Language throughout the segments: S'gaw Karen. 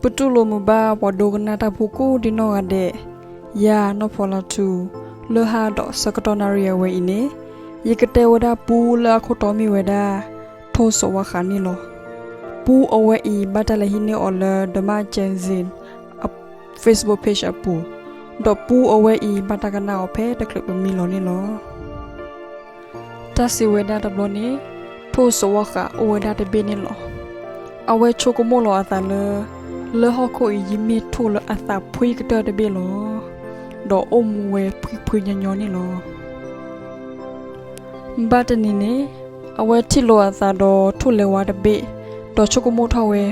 ပတူၢ်လိာ်မုာ်ဘၣ်ပှၤဒိကနၣ်တၢ်ဖိကိးဒံနီၢ်ဂၤဒဲး, ယၤနီၢ်ဖီလီၤထူ, လၢဟါဒီးဆၢကတီၢ်နၣ်ရံၣ်အဝဲအံၤန့ၣ်, ယကတဲဝဲဒၣ်ပူလၢအခိၣ်တီမ့ၢ်ဝဲဒၣ် ထိၣ်စီၤဝါဃးန့ၣ်လီၤ. ပူအဝဲအံၤဘၣ်တၢ်လဲၤဟံးန့ၢ်အီၤလၢ The Mah Jangzin Facebook page အပူၤ, ဒီးပူအဝဲအံၤဘၣ်တၢ်ကနၣ်အီၤဖဲတချုးပမံလီၤန့ၣ်လီၤ. တၢ်စံးဝဲဒၣ်တဘျီန့ၣ်, ထိၣ်စီၤဝါဃးအိၣ်ဝဲဒၣ်တဘ့ၣ်န့ၣ်လီၤ. အဝဲဆိကမိၣ်လီၤအသးလၢ, လၢဟီၣ်ခိၣ်အံၤယမ့ၢ်ထိၣ်လၢအသးဖှံကတၢၢ်တဘ့ၣ်လီၤ. ဒီးအိၣ်မူဝဲဖှံဖှံညီညီန့ၣ်လီၤ. ဘၣ်တနံၤန့ၣ်, အဝဲထံၣ်လိာ်အသးဒီးထိၣ်လဲၤဝါတဘ့ၣ်, ဒီးဆိကမိၣ်ထီၣ်ဝဲ,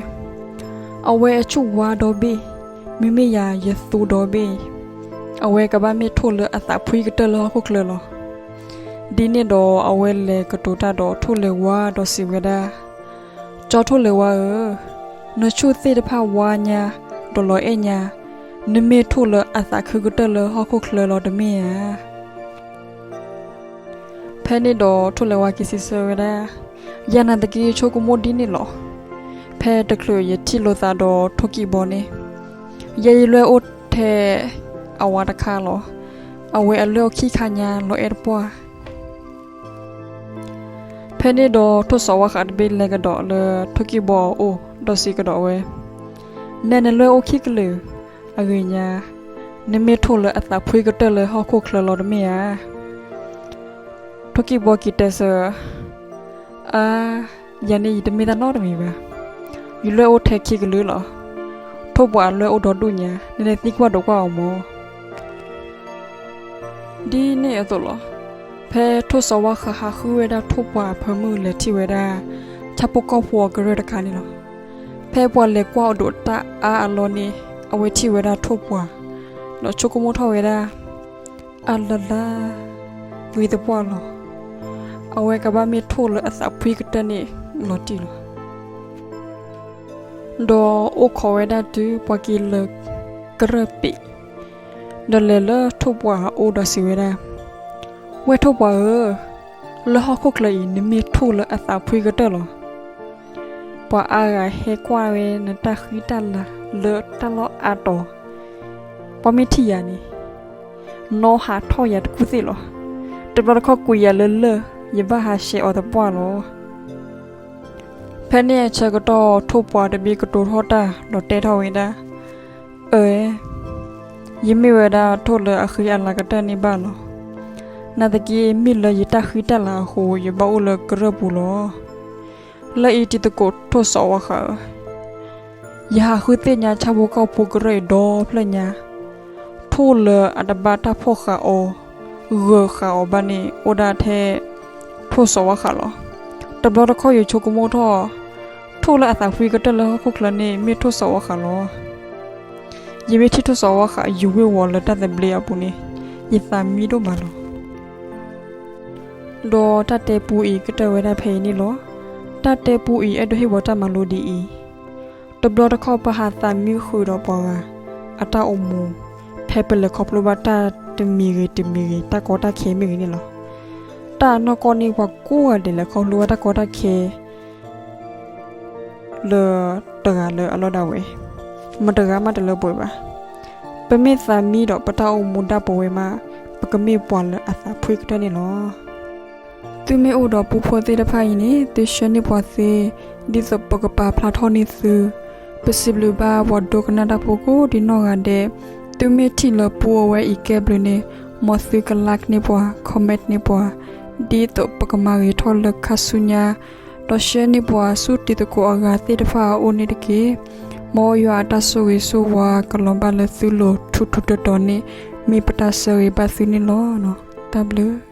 အဝဲအဆူၣ်ဝါဒီဘ့ၣ်, မ့မ့ၢ်ယၤယသူဒီဘ့ၣ်, အဝဲကဘၣ်မ့ၢ်ထိၣ်လၢအသးဖှံကတၢၢ်လၢဟီၣ်ခိၣ်ချၢလီၤ. ဒ်န့ၣ်ဒီးအဝဲလဲၤကတိၤတၢ်ဒီးထိၣ်လဲၤဝါဒီးစံးဝဲဒၣ်, ကၠီထိၣ်လဲၤဝါဧၢ, နဆူၣ်သ့ၣ်တဖၣ်ဝါညါ, ဒီးလီၤအဲၣ်ညါ, နမ့ၢ်ထိၣ်လၢအသးခုကတၢၢ်လၢဟီၣ်ခိၣ်ချၢလီၤတမ့ၢ်ဧါ. ဖဲန့ၣ်ဒီးထိၣ်လဲၤဝါက့ၤစံးဆၢဝဲဒၣ်, ယၤနာ်သက့ဆိကမိၣ်ဒ်န့ၣ်လီၤ. ဖဲတချုးယထံၣ်လိာ်သးဒီးထိၣ်ကံၢ်ဘီန့ၣ်, ယဲယလွဲၢ်အိၣ်ထဲအဝၤတခါလီၤ. အဝဲအလွဲၢ်အိၣ်ခံခါညါလီၤအဲၣ်တပှၢ်. ဖဲန့ၣ်ဒီးထိၣ်စီၤဝါဃးတဘ့ၣ်လဲၤကဒီးလၢထိၣ်ကံၢ်ဘီအအိၣ်ဒီးစံးကဒီးဝဲ, နဲနလွဲၢ်အိၣ်ခံကလုာ်အဂ့ၢ်ညါ, နမ့ၢ်ထိၣ်လၢအသးဖှံကတၢၢ်လၢဟီၣ်ခိၣ်ချၢလီၤတမ့ၢ်ဧါ. ထိၣ်ကံၢ်ဘီက့ၤတဲဆၢ, အါ, ယၤန့ၣ်ယတမ့ၢ်တၢ်နီတမံၤဘၣ်. ယလွဲၢ်အိၣ်ထဲခံကလုာ်လီၤ. ထိၣ်ပှာ်အလွဲၢ်အိၣ်ဒီဒူၣ်ညါ, နလဲၤသံကွၢ်ဒိးကွၢ်အီၤမၢ်. ဒ်န့ၣ်အသိးလီၤ. ဖဲထိၣ်စီၤဝါဃးဟးဃုဝဲဒၣ်ထိၣ်ပှာ်အဖၢမုၢ်လဲၤထံၣ်ဝဲဒၣ် ဆၣ်ဖိကီၢ်ဖိအကရၢၢ်တခါန့ၣ်လီၤ. ဖဲပှၤလဲၤကွၢ်အဒိးတၢ်အါအလီၢ်န့ၣ်, အဝဲထံၣ်ဝဲဒၣ်ထိၣ်ပှာ်, ဒီးဆိကမိၣ်ထီၣ်ဝဲဒၣ်, အလၢလၢ, ဂ့ၤသပှၢ်လီၤ. အဝဲကဘၣ်မ့ၢ်ထိၣ်လၢအသးဖှံကတၢၢ်န့ၣ်လီၤတံၢ်လီၤ. ဒီးအိၣ်ခိးဝဲဒၣ်တုၤပှၤက့ၤလၢကရၢၢ်ပ့ၤ, ဒီးလဲၤလၢထိၣ်ပှာ်အအိၣ်ဒီးစံးဝဲဒၣ်, ဝဲထိၣ်ပှာ်ဧၢ, လၢဟီၣ်ခိၣ်ချၢအံၤ နမ့ၢ်ထိၣ်လၢအသးဖှံကတၢၢ်လီၤ. ပှၤအါဂၤဟဲကွၢ်ဝဲနတၢ်ဃံတၢ်လၤလၢတၢ်လီၢ်အါတီၤ, ပှၤမ့ၢ်ထံၣ်ယၤန့ၣ်, နီၢ်ဟးထီၣ်ယၤတကူၣ်သ့ၣ်လီၤ. တဘျီတခီၣ်ကွံာ်ယၤလၢလၢၢ်, ယဘၣ်ဟးဆှဲးအီၤသပှၢ်လီၤ. ဖဲန့ၣ်အဆၢကတီၢ်ထိၣ်ပှာ်တဘ့ၣ်ကတိၤထီၣ်တၢ်ဒီးတဲထီၣ်ဝဲဒၣ်, အၢ, ယမ့ၢ်ဝဲဒၣ်ထိၣ်လၢအဃံအလၤကတၢၢ်န့ၣ်ဘၣ်လီၤ. နာ်သက့မ့ၢ်လၢယတၢ်ဃံတၢ်လၤအဃိ ယဘၣ်အိၣ်လၢကရၢၢ်ပူၤလီၤ. လၢအံၤတံၤသကိးထိၣ်စီၤဝါဃးဧၢ, ယဟးဃုသ့ၣ်ညါဆၣ်ဖိကီၢ်ဖိကရၢၢ်အံၤဒီဖျၢၣ်ညါ, ထိၣ်လၢအတဘၣ်တၢ်ဖီၣ်ဃာ်အီၤ, ဂၢၤဃာ်အီၤဘၣ်န့ၣ် အိၣ်ဒၣ်ထဲထိၣ်စီၤဝါဃးလီၤ. တဘျီတခီၣ်ယဆိကမိၣ်ထီၣ်, ထိၣ်လၢအသးဖှံကတၢၢ်လၢဟီၣ်ခိၣ်ချၢန့ၣ် မ့ၢ်ထိၣ်စီၤဝါဃးလီၤ. ယမ့ၢ်ထံၣ်ထိၣ်စီၤဝါဃးယူၤဝ့ၢ်ဝီၤလၢတၢ်သဘျ့အပူၤန့ၣ်, ယသးမံဒိၣ်မးလီၤ. ဒီးတၢ်တဲပူအံၤကတၢၢ်ဝဲဒၣ်ဖဲအံၤန့ၣ်လီၤ. တၢ်တဲပူအံၤအဲၣ်ဒိးဟ့ၣ်ပှၤတၢ်မၤလိဒ်အံၤ, တဘျီတခီၣ်ပဟးသးမံဃုာ်ဒီးပှၤဂၤအတၢ်အိၣ်မူ, ဖဲပလဲၤခီဖျိဘၣ်တၢ်တမံၤဂ့ၤတမံၤဂ့ၤ တၢ်ကီတၢ်ခဲမ့ၢ်ဂ့ၤန့ၣ်လီၤ. တၢ်အနီၢ်ကီၢ်န့ၣ်ပှၤကိးဂၤဒဲးလဲၤခီဖျိဘၣ်တၢ်ကီတၢ်ခဲ လၢတဂၤလၢအလီၢ်ဒၣ်ဝဲ, မတဂၤမးတလၢပှဲၤဘၣ်. ပမ့ၢ်သးမံဒီးပတၢ်အိၣ်မူဒၣ်ပဝဲမး, ပကမ့ၢ်ပှၤလၢအသးဖှံကတၢၢ်န့ၣ်လီၤ. သုမ့ၢ်အိၣ်ဒီးပူဖိသ့ၣ်တဖၣ်အံၤန့ၣ် သုဆှၢန့ၢ်ပှၤသ့, ဒ်သိးပကပာ်ဖျါထီၣ်န့ၢ်သု. ပစံးဘျုးဘၣ်ပှၤဒိကနၣ်တၢ်ဖိကိးဒံနီၢ်ဂၤဒဲး, သုမ့ၢ်ထံၣ်လၢပူအဝဲအံၤကဲဘျုးန့ၣ်, မ်သုကlikeန့ၢ်ပှၤ, commentန့ၢ်ပှၤ, ဒ်သိးပကမၤဂ့ၤထီၣ်လၢခါဆူညါ, ဒီးဆှၢန့ၢ်ပှၤဆူတံၤသကိးအဂၤသ့ၣ်တဖၣ်အအိၣ်န့ၣ်တက့ၢ်. မ်ယွၤအတၢ်ဆိၣ်ဂ့ၤဆိၣ်ဝါကလီၤဘၣ်လၢသုလိၤထူးထူးတီၤတီၤန့ၣ် မ့ၢ်ပတၢ်ဆၢဂ့ၤဘၣ်သုန့ၣ်လီၤ. တၢ်ဘျုး